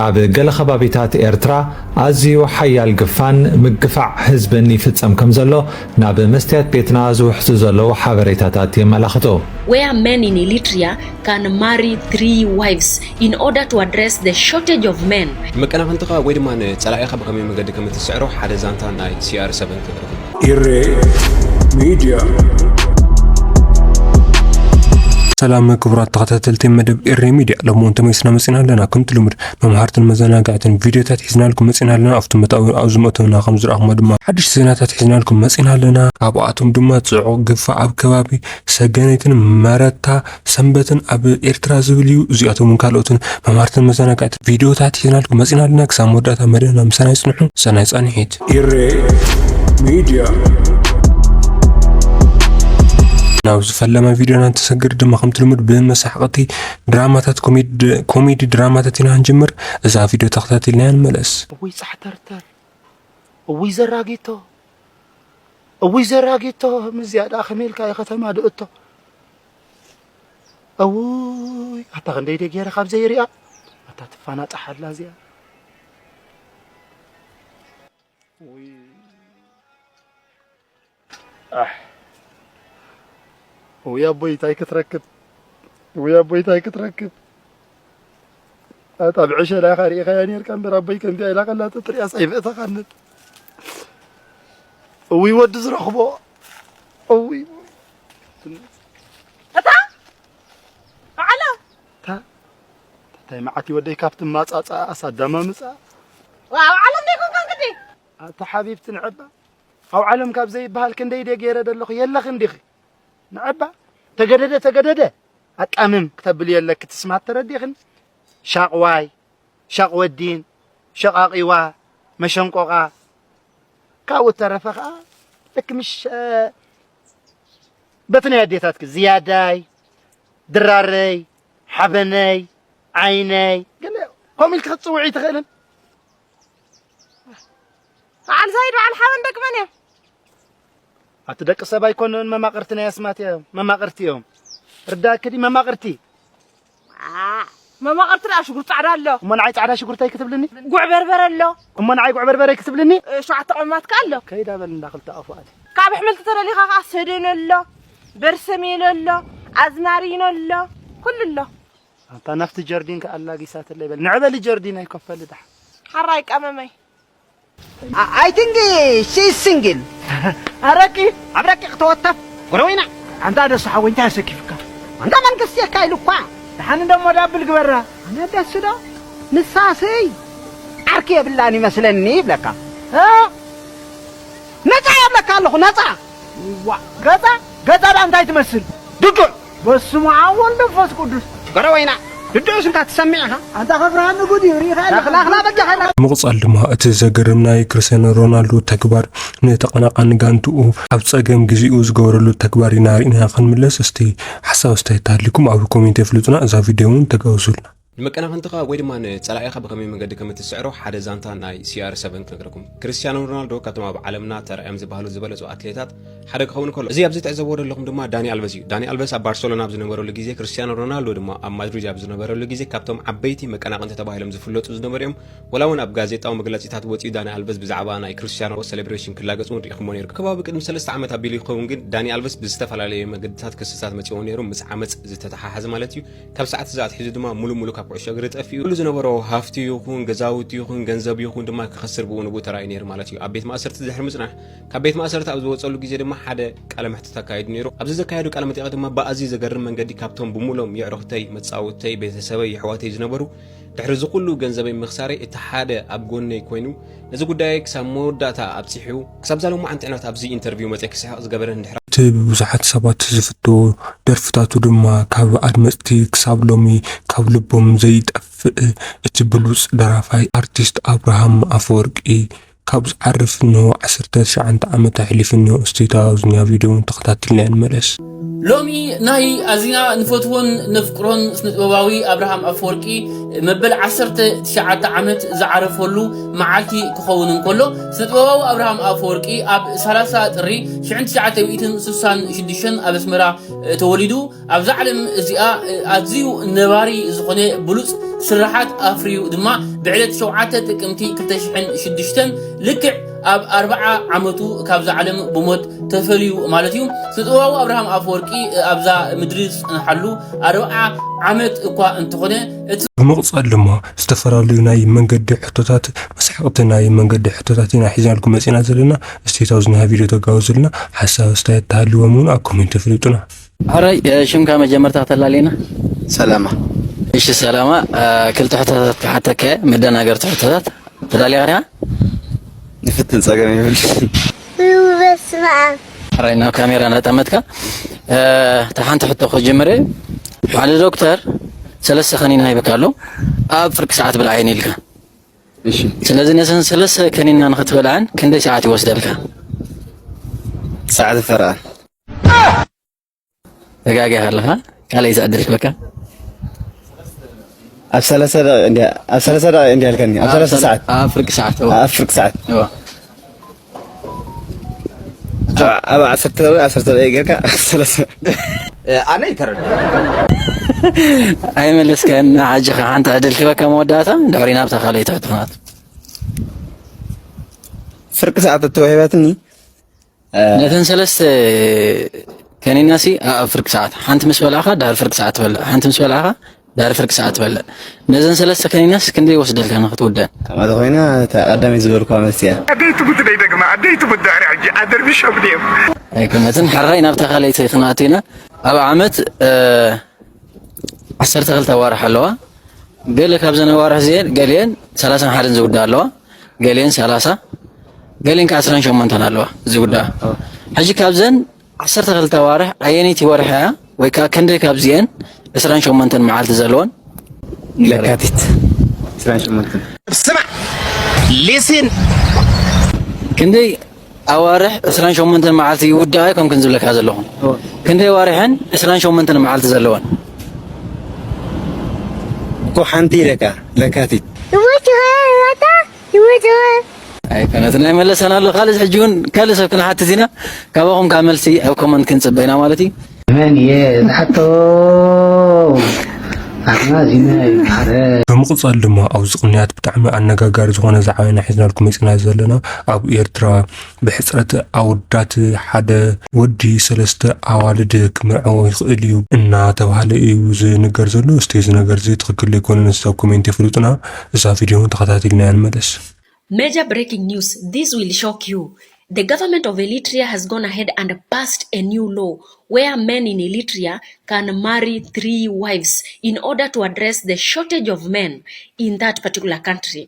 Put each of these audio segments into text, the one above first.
ኣብ ገለ ከባቢታት ኤርትራ ኣዝዩ ሓያል ግፋን ምግፋዕ ህዝብን ይፍጸም ከም ዘሎ ናብ መስትያት ቤትና ዝውሕዙ ዘለዉ ሓበሬታታት የመላኽቱ። Where men in Eritrea can marry three wives in order to address the shortage of men. ንመቀናቕንትኻ ወይ ድማ ንጸላኢኻ ብኸመይ መገዲ ከም እትስዕሮ ሓደ ዛንታ ናይ ሲኣር ሰበን ክነግረኩም። ኢሬ ሚድያ። ሰላም ክቡራት ተኸታተልቲ መደብ ኤሬ ሚድያ፣ ሎሚ እውን ተመሊስና መጺና ኣለና። ከምቲ ልሙድ መምሃርትን መዘናግዕትን ቪድዮታት ሒዝናልኩም መጺና ኣለና። ኣብቲ መታዊ ኣብዚ መእተውና ከም ዝረኣኹሞ ድማ ሓድሽ ዜናታት ሒዝናልኩም መጺና ኣለና። ካብኣቶም ድማ ጽዑቕ ግፋ ኣብ ከባቢ ሰገነይትን መረታ ሰንበትን ኣብ ኤርትራ ዝብል እዩ። እዚኣቶም እውን ካልኦትን መምሃርትን መዘናግዕትን ቪድዮታት ሒዝናልኩም መጺና ኣለና። ክሳብ መወዳእታ መደብና ምሳና ይጽንሑ። ሰናይ ጻንሒት። ኢሬ ሚድያ። ናብ ዝፈለማ ቪድዮና እንትሰግር ድማ ከምቲ ልሙድ ብመሳሕቕቲ ድራማታት ኮሜዲ ድራማታት ኢና ክንጅምር። እዛ ቪድዮ ተኸታቲልናያ ንመለስ። እውይ ጻሕተርተር፣ እውይ ዘራጊቶ፣ እውይ ዘራጊቶ። ምዚኣ ደኣ ከመይ ኢልካ እየ ከተማ ድእቶ? እውይ ኣታ ክንደይ ደይ ገይረ ካብ ዘይሪኣ። ኣታ ትፋናጣ ሓላ እዚኣ። እውይ ኣሕ። እውይ ኣቦይ እንታይ ክትረክብ፣ እውይ ኣቦይ እንታይ ክትረክብ። ኣታ ብዕሸላ ኢኻ ርኢኻያ ኔርካ እምበር ኣቦይ ከምዚኣ ኢላ ከላ ተትሪኣስ ኣይምእተኻንን። እውይ ወዲ ዝረኽቦ። እውይ እታ ኣዓለ ታ እንታይ መዓት ወደይ ካብቲ ማጻጻ ኣሳዳማ ምጻ ኣብ ዓለም ዘይኮንካን ግዲ ኣታ ሓቢብቲ ንዕባ ኣብ ዓለም ካብ ዘይበሃል ክንደይ ደ ገይረ ደለኹ የለኽን ዲኺ ንዕባ ተገደደ ተገደደ ኣቃምም ክተብል የለኪ ትስማት ተረዲኽን ሻቕዋይ ሻቕ ወዲን ሸቓቒዋ መሸንቆቓ ካብኡ ተረፈ ኸዓ ልክ ምሽ በቲ ናይ ኣዴታትኪ ዝያዳይ ድራረይ ሓበነይ ዓይነይ ገለ ከምኡ ኢልኪ ክትፅውዒ ትኽእልን በዓል ዛይድ በዓል ሓበን ደቂ መን እዮም ኣቲ ደቂ ሰብ ኣይኮኑን መማቕርቲ ናይ ኣስማት እዮም መማቕርቲ እዮም ርዳእኪ ድዩ መማቕርቲ መማቕርቲ ደኣ ሽጉር ፃዕዳ ኣሎ እሞ ንዓይ ፃዕዳ ሽጉርተይ ክትብልኒ ጉዕ በርበረ ኣሎ እሞ ንዓይ ጉዕ በርበረይ ክትብልኒ እ፣ ሸውዓተ ቀማትካ ኣሎ ከይዳ በል እንዳ ክልተ ኣፉ ኣቲ ካብ ኣሕምልቲ ተደሊኻ ከዓ ሰደን ኣሎ በርሰሜሎ ኣሎ ኣዝማሪኖ ኣሎ ኩሉ ኣሎ ኣንታ ናፍቲ ጀርዲን ከኣላጊሳትለይ በል ንዕበሊ ጀርዲን ኣይከፈል ድሓ ሓራይ ቀመመይ I think she is single. ኣረቂ ኣብ ረቂቕ ተወተፍ ጎረወይና ኣንታ ደሱ ሓወይ እንታይ ኣሰኪፍካ? ኣንታ መንግስቲ የካ ኢሉ እኳ ደሓን እንደሞ ዳብል ግበራ። ኣነ ደስ ዶ ንሳስይ ዓርኪ የብላን ይመስለኒ ይብለካ። እ? ነፃ የብለካ ኣለኹ ነፃ። ዋ ገዛ ገዛ ዳ እንታይ ትመስል? ድዱዕ በስመ ኣብ ወልድ መንፈስ ቅዱስ። ጎረወይና ድዱዕ ስንካ ትሰምዕ ኢኻ። ኣንታ ከፍርሃኒ ጉድ እዩ ሪኢኻ ኣለኻ። ላኽላኽላ በጃኻ ኢላ ብምቕጻል ድማ እቲ ዘገርም ናይ ክርስቲያኖ ሮናልዶ ተግባር ንተቐናቓኒ ጋንትኡ ኣብ ጸገም ግዜኡ ዝገበረሉ ተግባር ኢና ርኢና ክንምለስ እስቲ ሓሳብ ኣስተያየት ተሃሊኩም ኣብ ኮሜንት የፍልጡና እዛ ቪድዮ እውን ተጋውዙልና። ንመቀናቕንትኻ ወይ ድማ ንጸላኢኻ ብኸመይ መንገዲ ከም እትስዕሮ ሓደ ዛንታ ናይ ሲኣር ሰበን ክነግረኩም። ክርስቲያኖ ሮናልዶ ካብቶም ኣብ ዓለምና ተራእዮም ዝበሃሉ ዝበለጹ ኣትሌታት ሓደ ክኸውን ከሎ፣ እዚ ኣብዚ ትዕዘብዎ ዘለኹም ድማ ዳኒ ኣልቨስ እዩ። ዳኒ ኣልቨስ ኣብ ባርሰሎና ኣብ ዝነበረሉ ግዜ፣ ክርስቲያኖ ሮናልዶ ድማ ኣብ ማድሪድ ኣብ ዝነበረሉ ግዜ ካብቶም ዓበይቲ መቀናቕንቲ ተባሂሎም ዝፍለጡ ዝነበሩ እዮም። ወላ እውን ኣብ ጋዜጣዊ መግለጺታት ወጺኡ ዳኒ ኣልቨስ ብዛዕባ ናይ ክርስቲያኖ ሴሌብሬሽን ክላገጽ እውን ርኢኹሞ ነይሩ። ከባቢ ቅድሚ ሰለስተ ዓመት ኣቢሉ ይኸውን ግን ዳኒ ኣልቨስ ብዝተፈላለየ መገድታት ክስታት መጺዎ ነይሩ፣ ምስ ዓመጽ ዝተተሓሓዘ ማለት እዩ። ካብ ሰዓት እዚ ኣትሒዙ ድማ ሙሉ ሙሉ ካብ ኩዕሾ እግሪ ጠፊኡ። ኩሉ ዝነበሮ ሃፍቲ ይኹን ገዛውቲ ይኹን ገንዘብ ይኹን ድማ ክኸስር ብኡ ንብኡ ተራእዩ ነይሩ ማለት እዩ። ኣብ ቤት ማእሰርቲ ድሕሪ ምጽናሕ ካብ ቤት ማእሰርቲ ኣብ ዝወጸሉ ግዜ ድማ ሓደ ቃለ መሕትት ኣካይዱ ነይሩ። ኣብዚ ዘካየዱ ቃለ መጠይቕ ድማ ብኣዝዩ ዘገርም መንገዲ ካብቶም ብምሉኦም የዕሩኽተይ፣ መጻወትተይ፣ ቤተሰበይ፣ የሕዋተይ ዝነበሩ ድሕሪ እዚ ኩሉ ገንዘበይ ምኽሳረይ እቲ ሓደ ኣብ ጎነይ ኮይኑ ነዚ ጉዳየይ ክሳብ መወዳእታ ኣብጺሑ ክሳብ እዛ ሎማዓንቲ ዕለት ኣብዚ ኢንተርቪው መጺአ ክስሕቕ ዝገበረኒ ድሕሪ እቲ ብብዙሓት ሰባት ዝፍቶ ደርፍታቱ ድማ ካብ ኣድመፅቲ ክሳብ ሎሚ ካብ ልቦም ዘይጠፍእ እቲ ብሉፅ ደራፋይ ኣርቲስት ኣብርሃም ኣፈወርቂ ካብ ዝዓርፍ እንሆ ዓሰርተ ትሽዓተ ዓመት ኣሕሊፉ እንሆ እስቲ ተጋውዝና ቪድዮ እውን ተኸታቲልና ንመለስ። ሎሚ ናይ ኣዚና ንፈትዎን ነፍቅሮን ስነጥበባዊ ኣብርሃም ኣፈወርቂ መበል ዓሰርተ ትሽዓተ ዓመት ዝዓረፈሉ መዓልቲ ክኸውን እንከሎ ስነጥበባዊ ኣብርሃም ኣፈወርቂ ኣብ ሰላሳ ጥሪ ሽሕን ትሽዓተ ሚእትን ስሳን ሽዱሽተን ኣብ ኣስመራ ተወሊዱ ኣብዛ ዓለም እዚኣ ኣዝዩ ነባሪ ዝኾነ ብሉፅ ስርሓት ኣፍርዩ ድማ ብዕለት ሸውዓተ ጥቅምቲ ክልተ ሽሕን ሽዱሽተን ልክዕ ኣብ ኣርብዓ ዓመቱ ካብዛ ዓለም ብሞት ተፈልዩ ማለት እዩ። ስጥዋዊ ኣብርሃም ኣፈወርቂ ኣብዛ ምድሪ ዝጸንሓሉ ኣርብዓ ዓመት እኳ እንተኾነ እቲ ብምቕጻል ድማ ዝተፈላለዩ ናይ መንገዲ ሕቶታት፣ ኣስሓቕቲ ናይ መንገዲ ሕቶታት ኢና ሒዝናልኩም መጺና ዘለና። እስቲ እታ ኣብዚ ናይ ቪድዮ ተጋበዙልና፣ ሓሳብ ኣስተያየት ተሃልዎም እውን ኣብ ኮሜንት ኣፍልጡና። ሕራይ፣ ሽምካ መጀመርታ ከተላልየና? ሰላማ። እሺ ሰላማ፣ ክልተ ሕቶታት ክሓተካ እየ፣ መደናገርቲ ሕቶታት። ተዳሊኻ ዲኻ? ንፍትን፣ ጸገም የብሉን። በስመ ኣብ። ሕራይ፣ ናብ ካሜራ እናጠመትካ። እታ ሓንቲ ሕቶ ክጅምር እየ። ሓደ ዶክተር ሰለስተ ከኒና ሂብካ ኣሎ፣ ኣብ ፍርቂ ሰዓት ብልዓየን ኢልካ። እሺ። ስለዚ ነዘን ሰለስተ ከኒና ንኽትበልዐን ክንደይ ሰዓት ይወስደልካ? ሰዓት ፈረቓ። ተጋጊኻ ኣለኻ። ካልኣይ ሰዓት ደልክበካ። ኣብ ሰላሳ ደቂቕ እንድያ፣ ኣብ ሰላሳ ደቂቕ እንድያ ኣልካኒ። ኣብ ኣብ ሰላሳ ሰላ-፣ ሰዓት። ኣብ ፍርቂ ሰዓት፣ እዋ። ኣብ ፍርቂ ሰዓት። እዋ። እዋ። ኣብ፣ ኣብ ዓሰርተ ደቂቕ፣ ዓሰርተ ደቂቕ ጌርካ፣ ሰላሳ። እ፣ ኣነ ይተረዳ። ኣይመለስካን። ንዓጅኻ ሓንቲ ዕድል ክበካ መወዳእታ፣ ድሕሪ ናብታ ካልኣይቲ ሕቶ ናት። ፍርቂ ሰዓት እተዋሂባትኒ። ነተን ሰለስተ ከኒናሲ ኣብ ፍርቂ ሰዓት፣ ሓንቲ ምስ በላዕኻ ድሕሪ ፍርቂ ሰዓት ትበልዕ፣ ሓንቲ ምስ በላዕኻ ድሕሪ ፍርቂ ሰዓት ትበልዕ። ነዘን ሰለስተ ከኒናስ ክንደይ ይወስደልካ ንኽትውደን? ከምኣ ተኾይና፣ እታ ቀዳመይቲ ዝበልኩዋ መልሲ እያ። ኣደይ ትሙት ደይ ደግማ፣ ኣደይ ትሙት ድሕሪ ሕጂ ኣደርቢሾም ድዮም? ኣይኮነትን። ሕራይ ናብታ ካልኣይቲ ክንኣቱ ኢና። ኣብ ዓመት፣ እ፣ ዓሰርተ ክልተ ኣዋርሕ ኣለዋ። ገለ ካብዘን ኣዋርሕ እዚአን፣ ገሊአን ሰላሳን ሓደን ዝውዳ ኣለዋ፣ ገሊአን ሰላሳ፣ ገሊአን ከዓ ዕስራን ሸሞንተን ኣለዋ ዝውዳ። ሕጂ ካብዘን ዓሰርተ ክልተ ኣዋርሕ ኣየነይቲ ወርሒ እያ? ወይ ከዓ ክንደይ ካብዚአን ዕስራን ሸሞንተን መዓልቲ ዘለወን? ለካቲት ዕስራን ሸሞንተን። ስማዕ፣ ሊስን። ክንደይ ኣዋርሕ ዕስራን ሸሞንተን መዓልቲ ይውዳእ እየ ከምክን ዝብለካ ዘለኹ። እወ። ክንደይ ኣዋርሕን ዕስራን ሸሞንተን መዓልቲ ዘለወን? እኮ ሓንቲ ኢለካ፣ ለካቲት። ይወጭ፣ ይወጣ፣ ይወጭ። ኣይኮነትን፣ ኣይመለሰን ኣሎ። ካልእ ሕጂ እውን ካልእ ሰብ ክንሓትት ኢና። ካባኹም ካብ መልሲ ኣብ ኮመንት ክንጽበ ኢና ማለት እዩ። መን እየ ዝሓቶ? ኣዝማዚነ ይማረ። ብምቕጻል ድማ ኣብዚ ቅንያት ብጣዕሚ ኣነጋጋሪ ዝኾነ ዛዕባ ኢና ሒዝናልኩም መጺና ዘለና። ኣብ ኤርትራ ብሕጽረት ኣወዳት ሓደ ወዲ ሰለስተ ኣዋልድ ክምርዐዎ ይኽእል እዩ እናተባህለ እዩ ዝንገር ዘሎ። እስቲ እዚ ነገር እዚ ትኽክል ዘይኮነ ነዚ ኣብ ኮሜንት የፍልጡና። እዛ ቪድዮ እውን ተኸታቲልናያ ንመለስ። Major breaking news. This will shock you. The government of Eritrea has gone ahead and passed a new law where men in Eritrea can marry three wives in order to address the shortage of men in that particular country.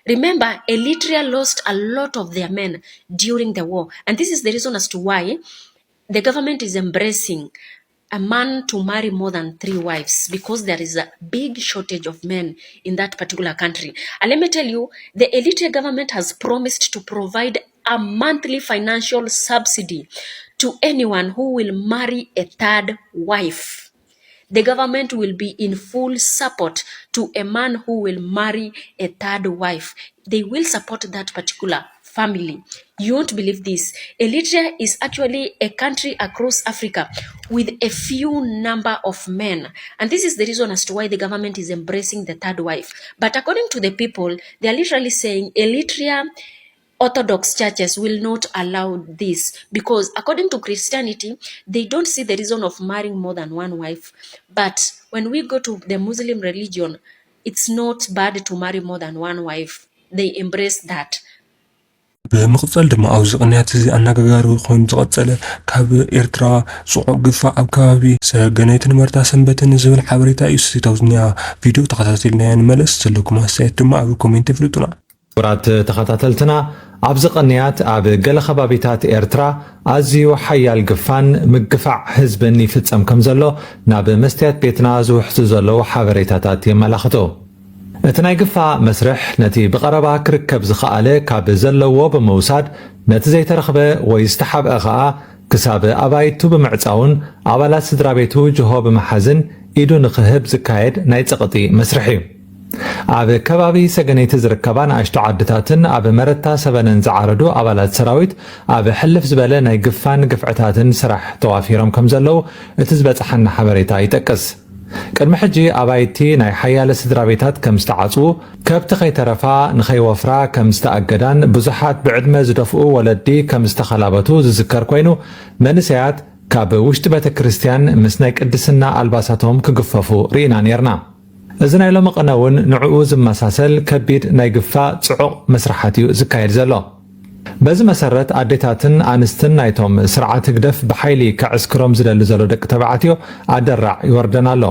Remember, Eritrea lost a lot of their men during the war, and this is the reason as to why the government is embracing a man to marry more than three wives because there is a big shortage of men in that particular country. And let me tell you, the Eritrea government has promised to provide a monthly financial subsidy to anyone who will marry a third wife. The government will be in full support to a man who will marry a third wife. They will support that particular family. You won't believe this. Eritrea is actually a country across Africa with a few number of men. And this is the reason as to why the government is embracing the third wife. But according to the people, they are literally saying Eritrea Orthodox churches will not allow this because, according to Christianity, they don't see the reason of marrying more than one wife. But when we go to the Muslim religion, it's not bad to marry more than one wife. They embrace that. ብምቕጻል ድማ ኣብዚ ቅንያት እዚ ኣነጋጋሪ ኮይኑ ዝቐጸለ ካብ ኤርትራ ጽዑቕ ግፋ ኣብ ከባቢ ሰገነይትን መርታ ሰንበትን ዝብል ሓበሬታ እዩ። ስቲታውዝኛ ቪድዮ ተኸታቲልናዮ ንመለስ። ዘለኩም ኣስተያየት ድማ ኣብ ኮሜንት ይፍልጡና። ክቡራት ተኸታተልትና፣ ኣብዚ ቅንያት ኣብ ገለ ከባቢታት ኤርትራ ኣዝዩ ሓያል ግፋን ምግፋዕ ህዝብን ይፍጸም ከም ዘሎ ናብ መስትያት ቤትና ዝውሕዙ ዘለዉ ሓበሬታታት የመላኽቱ። እቲ ናይ ግፋ መስርሕ ነቲ ብቐረባ ክርከብ ዝኸኣለ ካብ ዘለዎ ብምውሳድ፣ ነቲ ዘይተረኽበ ወይ ዝተሓብአ ኸኣ ክሳብ ኣባይቱ ብምዕጻውን ኣባላት ስድራ ቤቱ ጅሆ ብምሓዝን ኢዱ ንኽህብ ዝካየድ ናይ ጸቕጢ መስርሕ እዩ። ኣብ ከባቢ ሰገነይቲ ዝርከባ ንኣሽቱ ዓድታትን ኣብ መረታ ሰበነን ዝዓረዱ ኣባላት ሰራዊት ኣብ ሕልፍ ዝበለ ናይ ግፋን ግፍዕታትን ስራሕ ተዋፊሮም ከም ዘለዉ እቲ ዝበጽሓና ሓበሬታ ይጠቅስ። ቅድሚ ሕጂ ኣባይቲ ናይ ሓያለ ስድራ ቤታት ከም ዝተዓጽዉ፣ ከብቲ ከይተረፋ ንኸይወፍራ ከም ዝተኣገዳን ብዙሓት ብዕድመ ዝደፍኡ ወለዲ ከም ዝተኸላበቱ ዝዝከር ኮይኑ፣ መንእሰያት ካብ ውሽጢ ቤተ ክርስቲያን ምስ ናይ ቅድስና ኣልባሳቶም ክግፈፉ ርኢና ኔርና። እዚ ናይ ሎሚ ቅነ እውን ንዕኡ ዝመሳሰል ከቢድ ናይ ግፋ ጽዑቕ መስርሓት እዩ ዝካየድ ዘሎ። በዚ መሰረት ኣዴታትን ኣንስትን ናይቶም ስርዓት ህግደፍ ብሓይሊ ከዕስክሮም ዝደሊ ዘሎ ደቂ ተባዕትዮ ኣደራዕ ይወርደን ኣሎ።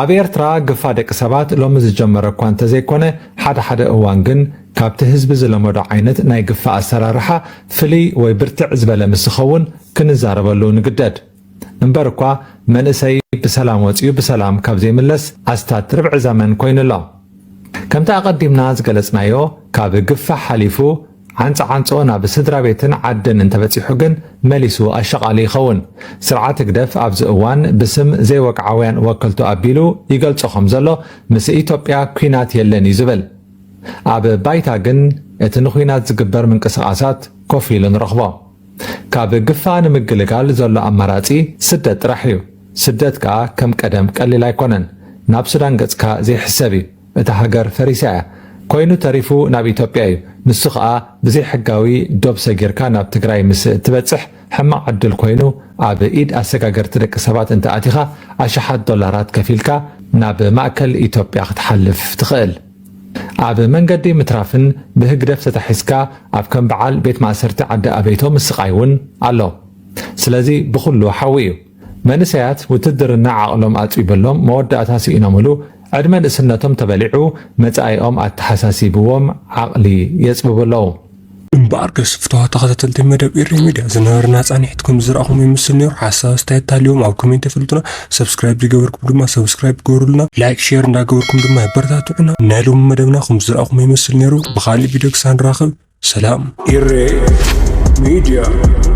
ኣብ ኤርትራ ግፋ ደቂ ሰባት ሎሚ ዝጀመረ እኳ እንተዘይኮነ፣ ሓደ ሓደ እዋን ግን ካብቲ ህዝቢ ዝለመዶ ዓይነት ናይ ግፋ ኣሰራርሓ ፍልይ ወይ ብርትዕ ዝበለ ምስ ዝኸውን ክንዛረበሉ ንግደድ። እምበር እኳ መንእሰይ ብሰላም ወጺኡ ብሰላም ካብ ዘይምለስ ኣስታት ርብዒ ዘመን ኮይኑ ኣሎ። ከምቲ ኣቐዲምና ዝገለጽናዮ፣ ካብ ግፋ ሓሊፉ ዓንጻ ዓንጾ ናብ ስድራ ቤትን ዓድን እንተበጺሑ ግን መሊሱ ኣሸቓሊ ይኸውን። ስርዓት ህግደፍ ኣብዚ እዋን ብስም ዘይወግዓውያን ወከልቱ ኣቢሉ ይገልጾ ከም ዘሎ፣ ምስ ኢትዮጵያ ኲናት የለን እዩ ዝብል። ኣብ ባይታ ግን እቲ ንኲናት ዝግበር ምንቅስቓሳት ኮፍ ኢሉ ንረኽቦ። ካብ ግፋ ንምግልጋል ዘሎ ኣማራጺ ስደት ጥራሕ እዩ። ስደት ከኣ ከም ቀደም ቀሊል ኣይኮነን። ናብ ሱዳን ገጽካ ዘይሕሰብ እዩ። እታ ሃገር ፈሪሳ እያ። ኮይኑ ተሪፉ ናብ ኢትዮጵያ እዩ። ንሱ ከኣ ብዘይሕጋዊ ዶብ ሰጊርካ ናብ ትግራይ ምስ እትበጽሕ ሕማቕ ዕድል ኮይኑ ኣብ ኢድ ኣሰጋገርቲ ደቂ ሰባት እንተኣቲኻ ኣሽሓት ዶላራት ከፊልካ ናብ ማእከል ኢትዮጵያ ክትሓልፍ ትኽእል። ኣብ መንገዲ ምትራፍን ብህግደፍ ተታሒዝካ ኣብ ከም በዓል ቤት ማእሰርቲ ዓዲ ኣበይቶ ምስቓይ እውን ኣሎ። ስለዚ ብኹሉ ሓዊ እዩ። መንእሰያት ውትድርና ዓቕሎም ኣጽቢበሎም መወዳእታ ስኢኖምሉ ዕድመ ንእስነቶም ተበሊዑ መጻኢኦም ኣተሓሳሲብዎም ዓቕሊ የጽብቡ ኣለዉ። እምበኣርከስ ፍትዋት ተኸታተልቲ መደብ ኢሬ ሚድያ ዝነበረና ጻኒሕት ከም ዝረኣኹም ይመስል ነይሩ። ሓሳብ ኣስተያየት ተሃልዮም ኣብ ኮሜንት የፍልጡና። ሰብስክራይብ ዝገበርኩም ድማ ሰብስክራይብ ግበሩልና። ላይክ ሼር እንዳገበርኩም ድማ የበረታትዑና። ናይ ሎሚ መደብና ከም ዝረኣኹም ይመስል ነይሩ። ብኻሊእ ቪድዮ ክሳብ ንራኸብ ሰላም። ኢሬ ሚድያ።